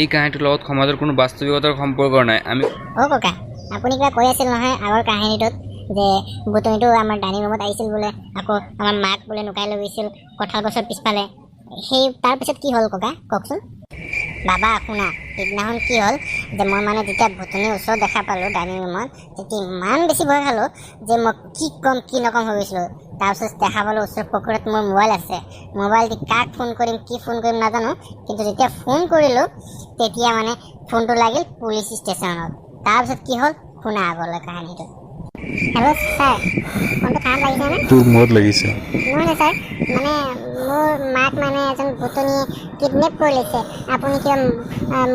এই কাহিনীটোৰ লগত সমাজৰ কোনো বাস্তৱিকতাৰ সম্পৰ্ক নাই। আমি অ' ককা, আপুনি কিবা কৈ আছিল নহয় আগৰ কাহিনীটোত যে ভূতনীটো আমাৰ ডাইনিং ৰুমত আহিছিল বোলে, আকৌ আমাৰ মাক বোলে লুকাই লৈ গৈছিল কঁঠাল গছৰ পিছফালে। সেই তাৰপিছত কি হ'ল ককা, কওকচোন। বাবা শুনা, সিদিনাখন কি হ'ল যে মই মানে যেতিয়া ভূতনীৰ ওচৰত দেখা পালোঁ ডাইনিং ৰুমত, তেতিয়া ইমান বেছি ভয় খালোঁ যে মই কি ক'ম কি নক'ম হৈ গৈছিলোঁ। তাৰপিছত দেখা পালোঁ ওচৰৰ পকেটত মোৰ মোবাইল আছে। মোবাইল দি কাক ফোন কৰিম, কি ফোন কৰিম নাজানো, কিন্তু যেতিয়া ফোন কৰিলোঁ তেতিয়া মানে ফোনটো লাগিল পুলিচ ষ্টেচনত। তাৰপিছত কি হ'ল শুনা আগলৈ কাহিনীটো। হেল্ল' ছাৰ, ফোনটো থানাত লাগিছেনে? তোৰ মূৰত লাগিছে। নহয় ছাৰ, মানে মোৰ মাক মানে এজন ভূতনীয়ে কিডনেপ কৰি লৈছে। আপুনি কিবা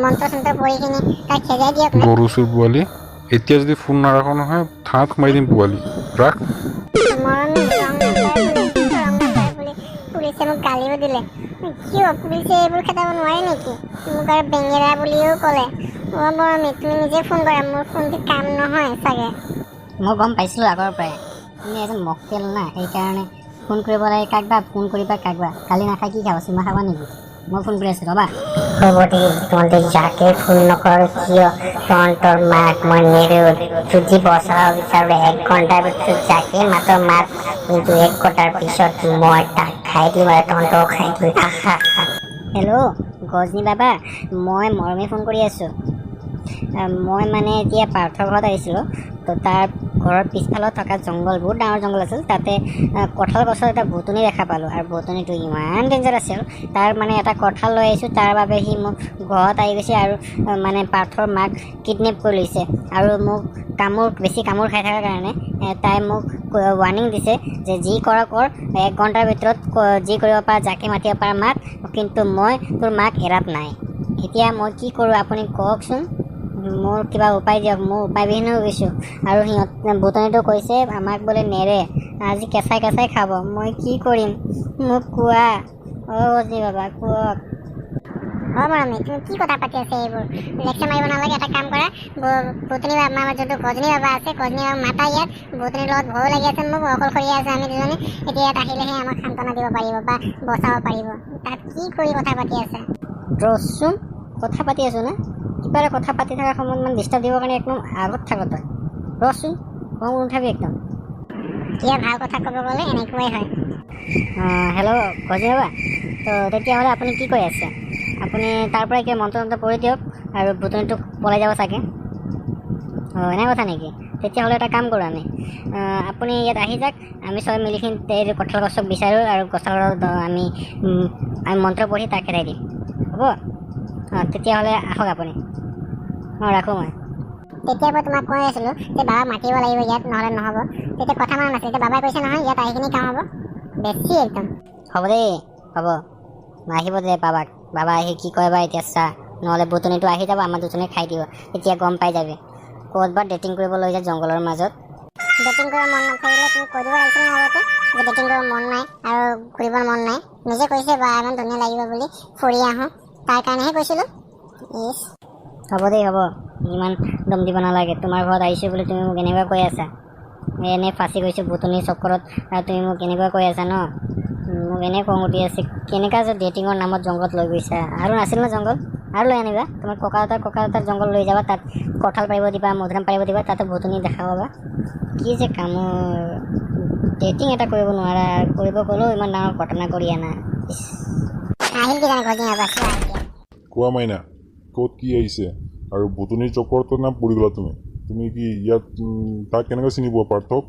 মন্ত্ৰ চন্ত্ৰ পঢ়ি কিনি তাক খেদাই দিয়ক না। গৰু চোৰ পোৱালি, এতিয়া যদি ফোন নাৰাখ নহয়, থানাত সোমাই দিম পোৱালি, ৰাখ। মৰমী, ৰং নাম্বাৰ বুলি, ৰং নাম্বাৰ বুলি পুলিচে মোক গালিও দিলে। কিয় পুলিচে এইবোৰ খেদাব নোৱাৰে নেকি? মোক আৰু বেঙেৰা বুলিও ক'লে। অ' মৰমী, তুমি নিজে ফোন কৰা, মোৰ ফোনটো কাম নহয় চাগে। মই গম পাইছিলোঁ আগৰ পৰাই তুমি এজন মক্কেল না, সেইকাৰণে ফোন কৰিব লাগে। কাক বা ফোন কৰিবা, কাক বা কালি নাখাই কি খাবা, চুমা খাবা নেকি? মই ফোন কৰি আছোঁ, ৰ'বা। হ'ব দে, তহঁতে যাকে ফোন নকৰ কিয়, তহঁতৰ মাক মই নেৰো। যদি বচাব বিচাৰো, 1 ঘণ্টাৰ ভিতৰত যাকে মাত মাত, কিন্তু 1 ঘণ্টাৰ পিছত মই তাক খাই দিম আৰু তহঁতক খাই দিম। আহা। হেল্ল' গজনী বাবা, মই মৰমী ফোন কৰি আছোঁ। মই মানে এতিয়া পাৰ্থৰ ঘৰত আহিছিলোঁ। তো তাৰ ঘৰৰ পিছফালত থকা জংঘল, বহুত ডাঙৰ জংঘল আছিল, তাতে কঁঠাল গছৰ এটা ভূতনি দেখা পালোঁ আৰু ভূতনিটো ইমান ডেঞ্জাৰ আছিল। তাৰ মানে এটা কঁঠাল লৈ আহিছোঁ, তাৰ বাবে সি মোক ঘৰত আহি গৈছে আৰু মানে পাৰ্থৰ মাক কিডনেপ কৰি লৈছে আৰু মোক কামোৰ, বেছি কামোৰ খাই থকাৰ কাৰণে তাই মোক ৱাৰ্ণিং দিছে যে যি কৰ কৰ, 1 ঘণ্টাৰ ভিতৰত যি কৰিব পাৰ, যাকে মাতিব পাৰ মাত, কিন্তু মই তোৰ মাক এৰাত নাই। এতিয়া মই কি কৰোঁ আপুনি কওকচোন। মোৰ কিবা উপায় দিয়ক, মোৰ উপায়বিহীন হৈ গৈছোঁ। আৰু সিহঁত ভূতনিটো কৈছে আমাক বোলে নেৰে, আজি কেঁচাই কেঁচাই খাব। মই কি কৰিম মোক কোৱা। অ' গজনী বাবা, কওক। অ' মৰমী, তুমি কি কথা পাতি আছা এইবোৰ? লেকচাৰ মাৰিব নালাগে। এটা কাম কৰা, ভূতনি বাবা, আমাৰ যোনটো গজনী বাবা আছে, গজনী বাবা মাতা ইয়াত। ভূতনিৰ লগত ভয়ো লাগি আছে মোক, অকলশৰীয়া আছে আমি দুজনী। এতিয়া ইয়াত আহিলেহে আমাক সান্তনা দিব পাৰিব বা বচাব পাৰিব। তাত কি কৰি কথা পাতি আছা? ৰচোন, কথা পাতি আছোঁ না। কিবা এটা কথা পাতি থকা সময়ত মানে ডিষ্টাৰ্ব দিবৰ কাৰণে একদম আগত থাক তই। ৰচোন, খং নুঠাবি একদম। কিয় ভাল কথা ক'ব গ'লে এনেকুৱাই হয়। হেল্ল' গজনী বাবা, তো তেতিয়াহ'লে আপুনি কি কৈ আছে? আপুনি তাৰ পৰাই কিবা মন্ত্ৰ চন্ত্ৰ পঢ়ি দিয়ক আৰু ভূতনিটোক পলাই যাব চাগে। অঁ, এনে কথা নেকি? তেতিয়াহ'লে এটা কাম কৰোঁ আমি, আপুনি ইয়াত আহি যাওক। আমি চবে মিলিখিনি এই কঁঠাল গছক বিচাৰোঁ আৰু গছৰ আমি আমি মন্ত্ৰ পঢ়ি তাক খেদাই দিম, হ'ব? অঁ, তেতিয়াহ'লে আহক আপুনি। অঁ, ৰাখোঁ মই। তেতিয়া মই তোমাক কৈ আছিলোঁ যে বাবাক মাতিব লাগিব ইয়াত, নহ'লে নহ'ব। তেতিয়া কথা মনা নাছিল। এতিয়া বাবাই কৈছে নহয়, ইয়াত আহি কিনি কাম হ'ব বেছি একদম। হ'ব দেই, হ'ব। আহিব দে বাবাক। বাবা আহি কি কয় বা এতিয়া চা। নহ'লে ভূতনিটো আহি যাব, আমাৰ দুজনী খাই দিব, তেতিয়া গম পাই যাবি। ক'ত বা ডেটিং কৰিব লৈ যায় জংঘলৰ মাজত। ডেটিং কৰাৰ মন নাথাকিলে তুমি কৈ দিব লাগিছিল নহয় আগতে যে ডেটিং কৰাৰ মন নাই আৰু ঘূৰিবৰ মন নাই। নিজে কৈছে বা ইমান ধুনীয়া লাগিব বুলি, ফুৰি আহোঁ, তাৰ কাৰণেহে কৈছিলোঁ। ইছ। হ'ব দেই, হ'ব। ইমান দম দিব নালাগে। তোমাৰ ঘৰত আহিছোঁ বুলি তুমি মোক এনেকুৱা কৈ আছা। এনেই ফাঁচি গৈছোঁ ভূতনিৰ চক্কৰত আৰু তুমি মোক এনেকুৱা কৈ আছা ন? মোক এনেই খং উঠি আছে। কেনেকুৱা যে ডেটিঙৰ নামত জংঘলত লৈ গৈছা। আৰু নাছিল ন জংঘল? আৰু লৈ আনিবা। তোমাৰ ককা দেউতাৰ জংঘল লৈ যাবা, তাত কঁঠাল পাৰিব দিবা, মধুৰিআম পাৰিব দিবা, তাতে ভূতনি দেখা পাবা। কি যে কামৰ, ডেটিং এটা কৰিব নোৱাৰা আৰু কৰিব গ'লেও ইমান ডাঙৰ ঘটনা কৰি আনা। ইছ। আহিল কিজানি গজনী বাবা, চোৱা এতিয়া। কোৱা মাইনা, ক'ত কি আহিছে? আৰু ভূতনিৰ চক্কৰতো না পৰি গ'লা তুমি? তুমি কি ইয়াত তাক কেনেকৈ চিনি পোৱা, পাৰ্থক?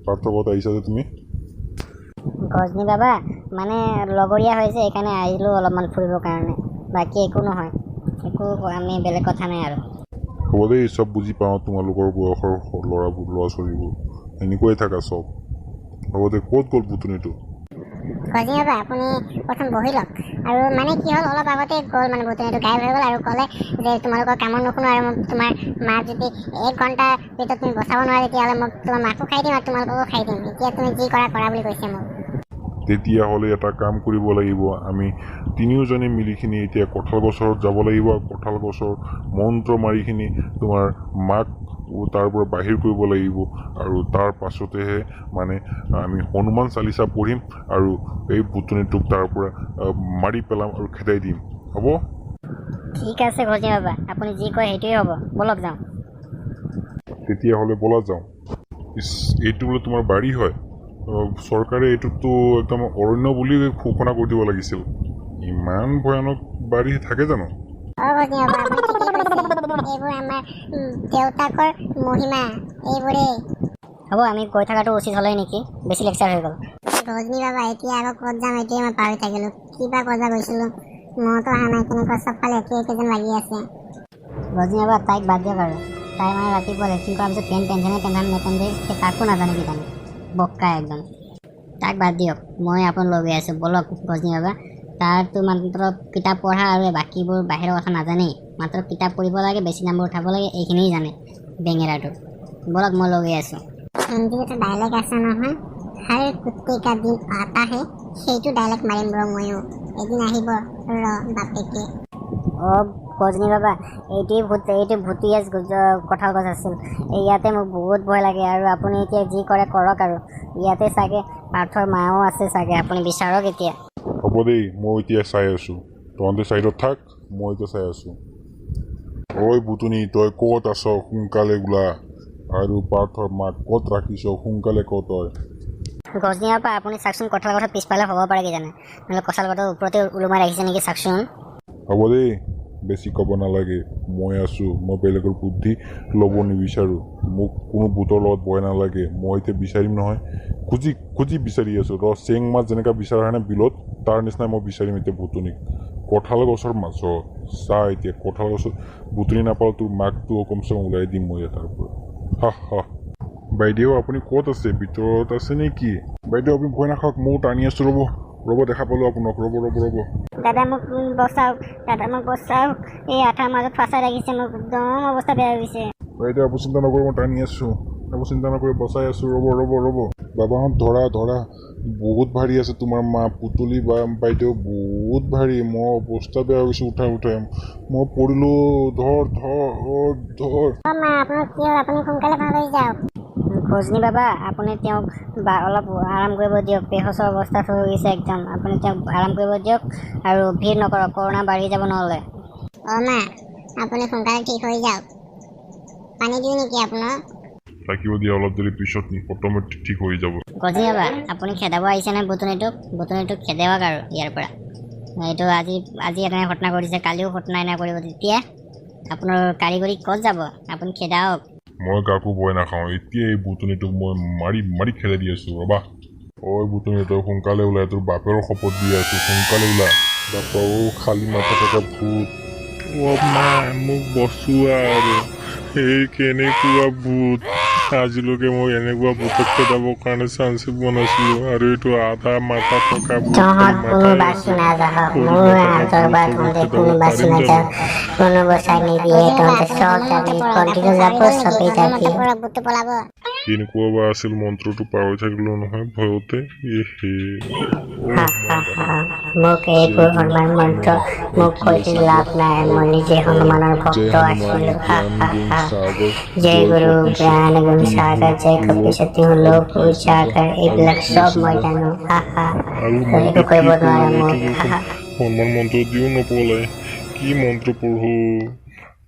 পাৰ্থৰ ঘৰত আহিছা যে তুমি? গজনী বাবা, মানে লগৰীয়া হৈছে, সেইকাৰণে আহিলোঁ অলপমান ফুৰিবৰ কাৰণে। বাকী একো নহয়, একো আমি বেলেগ কথা নাই আৰু। হ'ব দেই, চব বুজি পাওঁ। তোমালোকৰ বয়সৰ ল'ৰাবোৰ, ল'ৰা ছোৱালীবোৰ এনেকুৱাই থাকা চব। হ'ব দে, ক'ত গ'ল ভূতনিটো? গজনী বাবা, আপুনি প্ৰথম বহি লওক। আৰু মানে কি হ'ল, অলপ আগতে গ'ল, মানে ভূতনিটো গায়ব হৈ গ'ল আৰু ক'লে যে তোমালোকৰ কামত নুশুনো আৰু মোক তোমাৰ মাক যদি 1 ঘণ্টাৰ ভিতৰত তুমি বচাব নোৱাৰা, তেতিয়াহ'লে মোক তোমাৰ মাকো খাই দিম আৰু তোমালোককো খাই দিম। এতিয়া তুমি যি কৰা কৰা বুলি কৈছে মোক। তেতিয়াহ'লে এটা কাম কৰিব লাগিব। আমি তিনিওজনে মিলিখিনি এতিয়া কঁঠাল গছত যাব লাগিব আৰু কঁঠাল গছৰ মন্ত্ৰ মাৰিখিনি তোমাৰ মাক তাৰ পৰা বাহিৰ কৰিব লাগিব আৰু তাৰ পাছতেহে মানে আমি হনুমান চালিচা পঢ়িম আৰু এই ভূতনিটোক তাৰ পৰা মাৰি পেলাম আৰু খেদাই দিম, হ'ব? ঠিক আছে গজনী বাবা, আপুনি যি কয় সেইটোৱে হ'ব। ব'লক যাওঁ। তেতিয়াহ'লে ব'লা যাওঁ। ইছ, এইটো বোলে তোমাৰ বাৰী হয়? চৰকাৰে এইটোতো একদম অৰণ্য বুলি ঘোষণা কৰি দিব লাগিছিল। ইমান ভয়ানক বাৰী থাকে জানো? অ গজনী বাবা, আপুনি ঠিকেই কৈছে। এইবোৰ আমাৰ দেউতাকৰ মহিমা এইবোৰেই। হ'ব, আমি গৈ থকাটো উচিত হ'লেই নেকি? বেছি লেকচাৰ হৈ গ'ল। গজনী বাবা, এতিয়া আকৌ ক'ত যাম এইটোৱে মই পাহৰি থাকিলোঁ। কিবা ক'ব গৈছিলোঁ, মনতো অহা নাই। কেনেকুৱা চবফালে একে একে যেন লাগি আছে। গজনী বাবা, তাইক বাদ দিয়ক আৰু। তাই মানে ৰাতিপুৱা লেট্ৰিন কৰাৰ পিছত পেণ্ট পিন্ধেনে পিন্ধা নেপিন্ধে সেই তাকো নাজানে কিজানি। বক্কা একদম। তাক বাদ দিয়ক, মই আপোনাক লগ গৈ আছোঁ। ব'লক গজনী বাবা। তাৰতো মাত্ৰ কিতাপ পঢ়া আৰু বাকীবোৰ বাহিৰৰ কথা নাজানেই। মাত্ৰ কিতাপ পঢ়িব লাগে, বেছি নম্বৰ উঠাব লাগে, এইখিনিয়ে জানে বেঙেৰাটো। ব'লক, মই লগ গৈ আছোঁ। হিন্দীত এটা ডাইলগ আছে নহয়, "हर कुत्ते का दिन आता है"। সেইটো ডাইলগ মাৰিম ৰ ময়ো। এদিন আহিব ৰ বাপেকে। অ' গজনী বাবা, এইটোৱেই ভূত, এইটো ভূতীয়া কঁঠাল গছ আছিল। এই ইয়াতে মোক বহুত ভয় লাগে আৰু আপুনি এতিয়া যি কৰে কৰক আৰু। ইয়াতে চাগে পাৰ্থৰ মাও আছে চাগে, আপুনি বিচাৰক এতিয়া। হ'ব দেই, মই এতিয়া চাই আছোঁ। তহঁতে চাইডত থাক, মই এতিয়া চাই আছোঁ। ঐ বুটনি, তই ক'ত আছ? সোনকালে ওলা। আৰু পাৰ্থৰ মাক ক'ত ৰাখিছ? সোনকালে ক তই। গজনী বাবা, আপুনি চাওকচোন, কঁঠাল গছৰ পিছফালে হ'ব পাৰে কিজানি, নহ'লে কঁঠাল গছৰ ওপৰতে ওলোমাই ৰাখিছে নেকি চাওকচোন। হ'ব দেই, বেছি ক'ব নালাগে। মই আছোঁ, মই বেলেগৰ বুদ্ধি ল'ব নিবিচাৰোঁ। মোক কোনো ভূতৰ লগত ভয় নালাগে। মই এতিয়া বিচাৰিম নহয়, খুজি খুজি বিচাৰি আছোঁ ৰ। চেং মাছ যেনেকুৱা বিচৰা হয় নে বিলত, তাৰ নিচিনা মই বিচাৰিম এতিয়া ভূতনিক কঁঠাল গছৰ মাজত। চা, এতিয়া কঁঠাল গছত ভূতনি নাপাওঁ, তোৰ মাকটো কমচে কম ওলাই দিম মই তাৰ পৰা। হা হা। বাইদেউ, আপুনি ক'ত আছে? ভিতৰত আছে নেকি? বাইদেউ, আপুনি ভয় নাখাওক, ময়ো টানি আছোঁ। ৰ'ব ৰ'ব, দেখা পালোঁ আপোনাক। ৰ'ব ৰ'ব ৰ'ব। দাদা, মোক বচাওক। দাদা, মোক বচাওক। এই আঠাৰ মাজত ফাঁচাই ৰাখিছে মোক, একদম অৱস্থা বেয়া হৈ গৈছে। বাইদেউ, আপুনি চিন্তা নকৰিব, মই টানি আছোঁ। আপুনি চিন্তা নকৰিব, বচাই আছোঁ। ৰ'ব ৰ'ব ৰ'ব। বাবাহঁত, ধৰা ধৰা, বহুত ভাৰী আছে তোমাৰ মা পুতলি বা বাইদেউ, বহুত ভাৰী। মই অৱস্থা বেয়া হৈ গৈছে উঠাই উঠাই। মই পৰিলোঁ। ধৰ ধৰ ধৰ। অ মা, আপোনাৰ কি হ'ল? আপুনি সোনকালে ভাল হৈ যাওক। গজনী বাবা, আপুনি তেওঁক বা অলপ আৰাম কৰিব দিয়ক। বেহোচৰ অৱস্থাত হৈ গৈছে একদম। আপুনি তেওঁক আৰাম কৰিব দিয়ক আৰু ভিৰ নকৰক, কৰোণা বাঢ়ি যাব নহ'লে। অ মা, আপুনি সোনকালে ঠিক হৈ যাওক। পানী দিওঁ নেকি আপোনাক? থাকিব দিয়া অলপ দেৰি পিছত, অট'মেটিক ঠিক হৈ যাব। গজনী বাবা, আপুনি খেদাব আহিছে নে বুটনিটোক? বুটনিটোক খেদাওক আৰু ইয়াৰ পৰা। এইটো আজি আজি এনে ঘটনা ঘটিছে, কালিও ঘটনা এনে কৰিব, তেতিয়া আপোনাৰ কাৰিকৰী ক'ত যাব? আপুনি খেদাওক। মই কাকো ভয় নাখাওঁ। এতিয়া এই বুটনিটোক মই মাৰি মাৰি খেদাই দি আছোঁ, ৰ'বা। ঐ বুটনি, তই সোনকালে ওলাই। তোৰ বাপেৰৰ শপত দি আছোঁ, সোনকালে ওলা। বাপা অ', খালী মাথা থকা ভূত। অ' মা, মোক বচোৱা আৰু। এই কেনেকুৱা ভূত! আজিলৈকে মই এনেকুৱা ভূতক খেদাবৰ কাৰণে চান্সে পোৱা নাছিলোঁ। আৰু এইটো আধা মাথা থকা ভূত, খালী তহঁত কোনো মাথাই বাচি আছে। নাযাহ। সৰু মোৰ মাথা হাতৰ থকা পৰা ভূতক তহঁতে খেদাব কোনো বাচি পাৰিম নাযাৱ। জানো? কোনো বচাই নিদিয়ে। তহঁতে চব যাবি, কণ্টিনিউ যাব, চবেই যাবি। কেনেকুৱা বা আছিল মন্ত্ৰটো? পাহৰি থাকিলো নহয় ভয়তে। এ হে। হা হা হা। মোক এইবোৰ হনুমান মন্ত্ৰ মোক কি কৈ আছিল লাভ নাই। মই নিজে হনুমানৰ জয় ভক্ত হনুমান আছিলো। হা জ্ঞান হা গুণ হা। সাগৰ, জয় জয় গুৰু কপিশ জ্ঞান গুণ তিহু সাগৰ, জয় লোক। কপিশ তিহু আৰু লোক কি আছিল ৰ? উজাগৰ, আৰু এইবিলাক কি চব আছিল মই ৰ? জানো। হা হা। আৰু মই একো এতিয়া কৰিব কি নোৱাৰে কৰোঁ? মোক। এইটো হা দেখোন হা। হনুমান মন্ত্ৰ দিও নপলায়। কি মন্ত্ৰ পঢ়ো?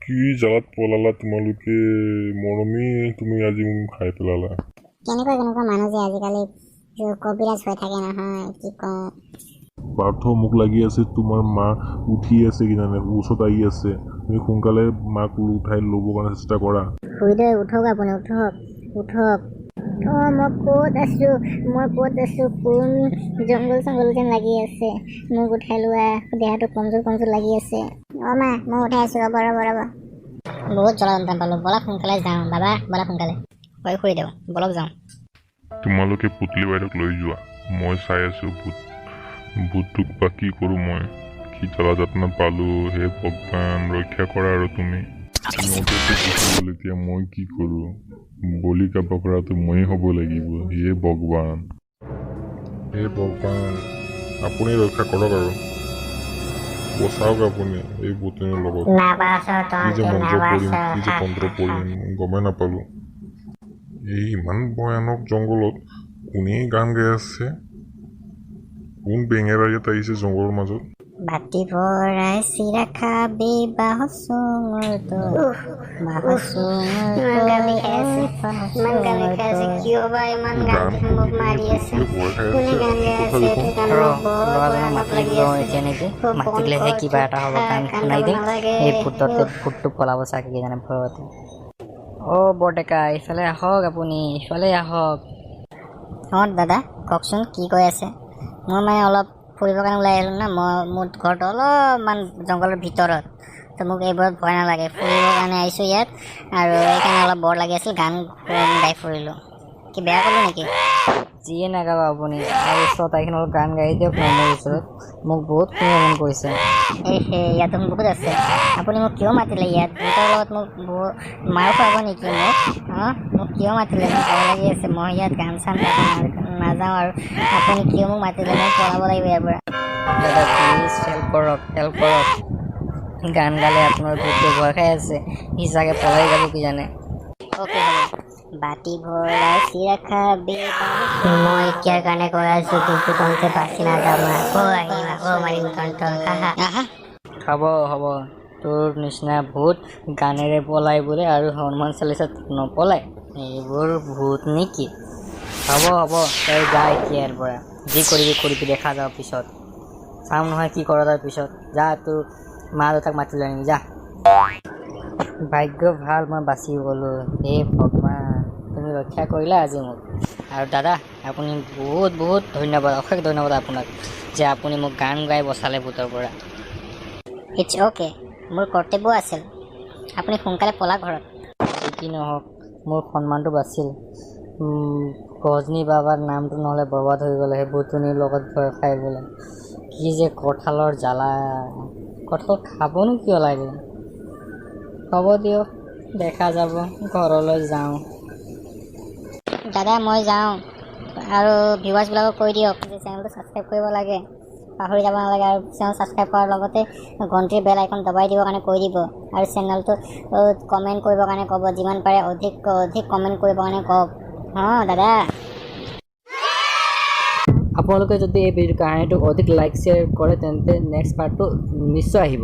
কি জ্বালাত পলালা তোমালোকে? মৰমী, তুমি আজি মোক খাই পেলালা। কেনেকুৱা কেনেকুৱা মানুহ যে আজিকালি কবিৰাজ হৈ থাকে নহয়, কি কওঁ। পাৰ্থ, মোক লাগি আছে তোমাৰ মা উঠি আছে কিজানি, ওচৰত আহি আছে। তুমি সোনকালে মাক উঠাই ল'বৰ কাৰণে চেষ্টা কৰা। খুৰীদেউ, উঠক আপুনি, উঠক উঠক। অ' মই ক'ত আছোঁ? মই ক'ত আছোঁ? কোন জংঘল চংঘল যেন লাগি আছে। মোক উঠাই লোৱা, দেহাটো কমজোৰ কমজোৰ লাগি আছে। অ মা, মই উঠাই আছোঁ, ৰ'ব ৰ'ব ৰ'ব। বহুত জ্বলা যন্ত্ৰণা পালোঁ। ব'লা সোনকালে যাওঁ বাবা, ব'লা সোনকালে। হয় খুৰীদেউ, ব'লক যাওঁ। তোমালোকে পুতলি বাইদেউক লৈ যোৱা, মই চাই আছোঁ ভূতটোক বা কি কৰোঁ মই। কি জ্বালা যাতনা পালোঁ! হে ভগৱান, ৰক্ষা কৰা আৰু তুমি। সিহঁতেতো গুচি গ'ল, এতিয়া মই কি কৰোঁ? বলি কা বকৰাটো ময়ে হ'ব লাগিব। হে ভগৱান, হে ভগৱান, আপুনি ৰক্ষা কৰক আৰু বচাওক আপুনি এই ভূতনিৰ লগত। নাবাচ কি যে তহঁতে, মন্ত্ৰ নাবাচ। পঢ়িম, কি যে তন্ত্ৰ পঢ়িম, গমেই নাপালোঁ। এই ইমান ভয়ানক জংঘলত কোনে গান গাই আছে? কোন বেঙেৰা ইয়াত আহিছে জংঘলৰ মাজত? বাতি ভৰাই চিৰা খাবি বাঁহৰ চুঙৰ তই, বাঁহৰ চুঙৰ। ইমান গা বিষাই আছে, ইমান গা বিষাই আছে। কিয় বা ইমান গান গানটো মোক শুনি মাৰি আছে? কিয় ভয় খাই কোনে আছে? গান গাই কথা আছে? দেখোন। এইটো গান ৰ, মোক বৰ ল'ৰাজনক ভয়ানক মাতি লাগি লওঁ আছে। এতিয়া নেকি। খুব মাতি বন্ধ দিলেহে কৰ, কিবা চুপ এটা হ'ব। থাক, গান গান শুনাই গাব দিম। নালাগে। এই ভূততে উফ। ভূতটো পলাব চাগে কিজানি ভয়তে। অ' বৰডেকা, ইফালে আহক, আপুনি ইফালে আহক। অঁ দাদা, কওকচোন, কি কৈ আছে? মই মানে অলপ ফুৰিবৰ কাৰণে ওলাই আহিলোঁ না। মই মোৰ ঘৰটো অলপমান জংঘলৰ ভিতৰত, তো মোক এইবোৰত ভয় নালাগে। ফুৰিবৰ কাৰণে আহিছোঁ ইয়াত আৰু সেইকাৰণে অলপ বৰ লাগি আছিল, গান গাই ফুৰিলোঁ। কি বেয়া ক'লোঁ নেকি? যিয়ে নাগাব আপুনি, আৰু ওচৰত আহি অলপ গান গাই দিয়ক না মোৰ ওচৰত। মোক বহুত শুনিব মন কৰিছে। এই সেই ইয়াত দেখোন বহুত আছে। আপুনি মোক কিয় মাতিলে ইয়াত? ভূতৰ লগত মোক বহুত মাৰ খুৱাব নেকি মোক? অঁ, মোক কিয় মাতিলে? মোক ভয় লাগি আছে। মই ইয়াত গান চান গাব নাযাওঁ আৰু। আপুনি কিয় মোক মাতিলে? মই পলাব লাগিব ইয়াৰ পৰা। দাদা, প্লিজ হেল্প কৰক, হেল্প কৰক। গান গালে আপোনাৰ ভূতটো ভয় খাই আছে, সি চাগে পলাই যাব কিজানি। অ'কে, হ'ব। বাতি ভৰাই চিৰা খাবি। মই এতিয়াৰ কাৰণে কৈ আছো কিন্তু, তহঁতে বাচি নাযাব। আকৌ আহিম, আকৌ মাৰিম তহঁতক, হাহা। আহা। হ'ব হ'ব, তোৰ নিচিনা ভূত গানেৰে পলাই বোলে আৰু হনুমান চালিচাত নপলায়? এইবোৰ ভূত নেকি? হ'ব হ'ব, তই যা এতিয়া ইয়াৰ পৰা। যি কৰিবি কৰিবি, দেখা যাব পিছত। চাম নহয় কি কৰ তাৰ পিছত। যা, তোৰ মা দেউতাক মাতি লৈ আনিবি যা। ভাগ্য ভাল, মই বাচি গ'লোঁ। হে ভগৱান, তুমি ৰক্ষা কৰিলা আজি মোক। আৰু দাদা, আপুনি বহুত বহুত ধন্যবাদ, অশেষ ধন্যবাদ আপোনাক যে আপুনি মোক গান গাই বচালে ভূতৰ পৰা। It's okay, মোৰ কৰ্তব্য আছিল। আপুনি সোনকালে পলা ঘৰত। যি কি নহওক, মোৰ সন্মানটো বাচিল। গজনী বাবাৰ নামটো নহ'লে বৰবাদ হৈ গ'লে সেই ভূতুনীৰ লগত ভয় খাই বোলে। কি যে কঁঠালৰ জ্বালা, কঁঠাল খাবনো কিয় লাগে? হ'ব দিয়ক, দেখা যাব, ঘৰলৈ যাওঁ। দাদা, মই যাওঁ। আৰু ভিউৱাৰ্ছবিলাকক কৈ দিয়ক যে চেনেলটো ছাবস্ক্ৰাইব কৰিব লাগে, পাহৰি যাব নালাগে। আৰু চেনেল ছাবস্ক্ৰাইব কৰাৰ লগতে ঘণ্টিৰ বেল আইকন দবাই দিবৰ কাৰণে কৈ দিব। আৰু চেনেলটো কমেণ্ট কৰিবৰ কাৰণে ক'ব, যিমান পাৰে অধিক অধিক কমেণ্ট কৰিবৰ কাৰণে কওক। অঁ দাদা। আপোনালোকে যদি এই ভিডিঅ' কাহিনীটোক অধিক লাইক, শ্বেয়াৰ কৰে, তেন্তে নেক্সট পাৰ্টটো নিশ্চয় আহিব।